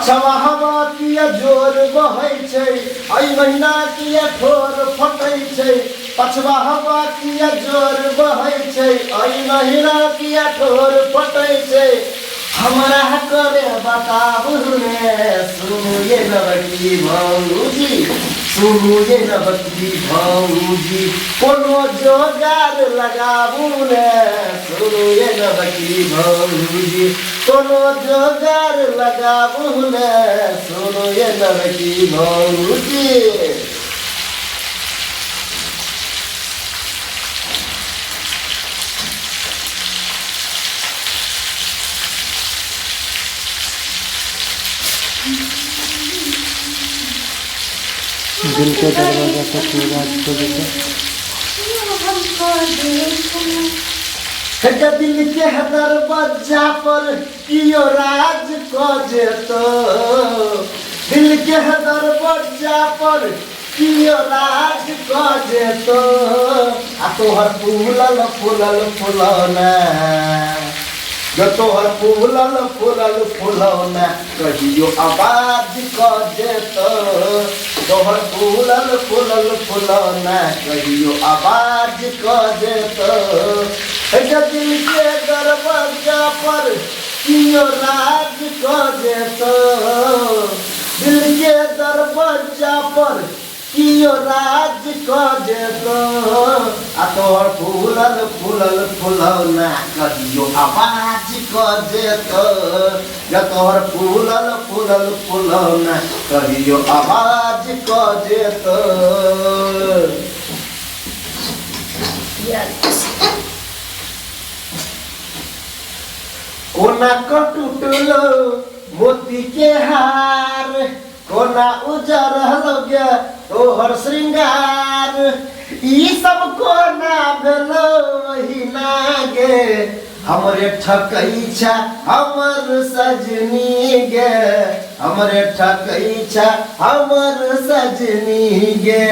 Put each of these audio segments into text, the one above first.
पछवा हवा किया जोर बहै छै, एहि महीना किया ठोर फटै छै। पछवा हवा किया जोर बहै छै, एहि महीना किया ठोर फटै छै। हमरा करे बताबू ने, सुनू ये नवकी भौजी, सुनू ये नवकी भौजी, कोनो जोगार लगाबू ने, सुनू ये नवकी भौजी, कोनो जोगार लगाबू ने, सुनू ये नवकी भौजी। दिल के दरवाजा पर तू राज को देते। हे दिल के दरवाजा पर कियो राज क जेतो, दिल के दरवाजा पर कियो राज क जेतो। आ तोहर फूलल फूलल फुलौना, जो तोहर फूलल फूलल फुलौना कहियो आवाज क जेतो। तोहर फूलल फूलल फुलौना कहियो आवाज क जेतो। हे दिल के दरवाजा पर कियो राज क जेतो, दिल के दरवाजा पर कियो राज क जेतो। आ तोहर फूलल फूलल फुलौना कहियो आवाज क जेतो। या तोहर फूलल फूलल फुलौना कहियो आवाज क जेतो। कोना क टूटलो मोती के हार, कोना उजरल गे तोहर श्रृंगार। ई सब कोना भेलो हिना गे, हमरे ठकैछा हमर सजनी गे, हमरे ठकैछा हमर सजनी गे।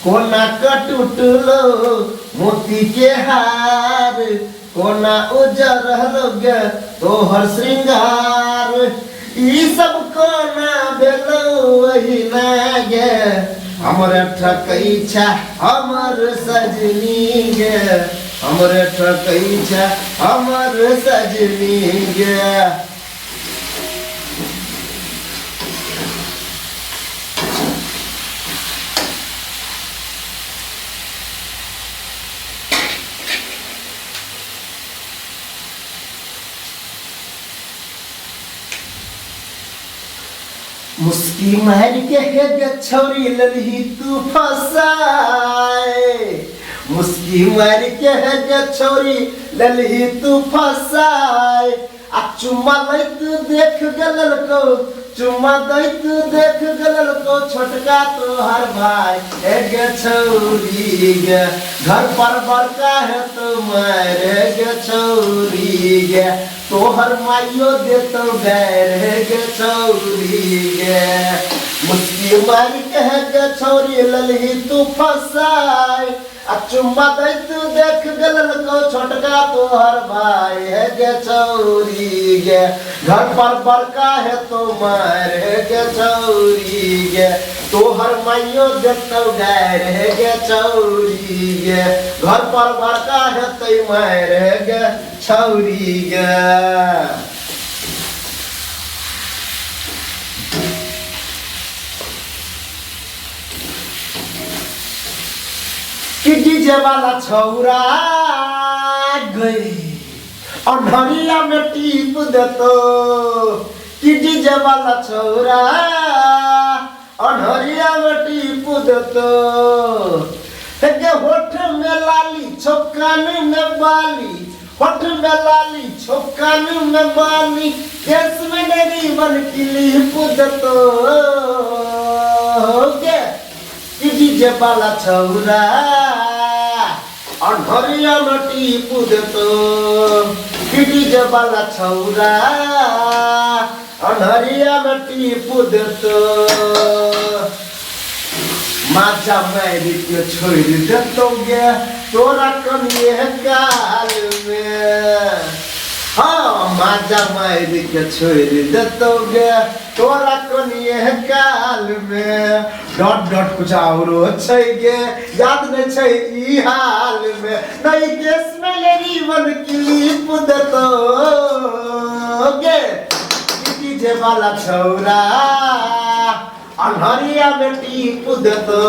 कोना क टूटलो मोती के हार, कोना उजरल गे तोहर श्रृंगार। ई सब कोना भेलो ओहिना गे, हमरे ठकैछा हमर सजनी गे, हमरे ठकैछा हमर सजनी गे। मुस्की मार के हे गे छौरी ललही तू फसाए, मुस्की मार के हे गे छौरी ललही तू फसाए। आ चुम्मा लैत देख गेलल को, चुम्मा दैत देख गेलल को छोटका तोहर भाई। हे गे छौरी गे, घर पर बड़का है तो मार। हे गे छौरी गे, तोहर माइयो देतो गैर। हे गे छौरी गे, मुस्की मार के हे गे छौरी ललही तू फसाए। आ चुम्मा दैत देख गेलल को छोटका तोहर भाई। हे गे छौरी गे, घर पर बड़का है तो मार। हे गे छौरी गे, तोहर माइयो देतौ गैर। हे गे छौरी गे, घर पर बड़का है तो मार। हे गे छौरी गे। कि डीजे वाला छौरा गई अन्हरिया में टीप देतो, कि डीजे वाला छौरा अन्हरिया में टीप देतो। हे गे होठ में लाली छो कान में बाली, होठ में लाली छो कान में बाली, केस में मेरी बन की लीप देतो। गे कि डीजे वाला छौरा अन्हरिया में टीप देतो, कि डीजे वाला छौरा अन्हरिया में टीप देतो। माजा मारि के छोड़ि देतौ गे तोरा कनिए काल में, हाँ माजा मारि के छोड़ि देतौ गे तोरा कोनिए काल में डॉट डॉट कुछ औरो छै गे याद नहि छै ई हाल में नहीं केस में लेरी वन क्लिप देतौ गे डीजे वाला छौरा अन्हरिया में टीप देतौ।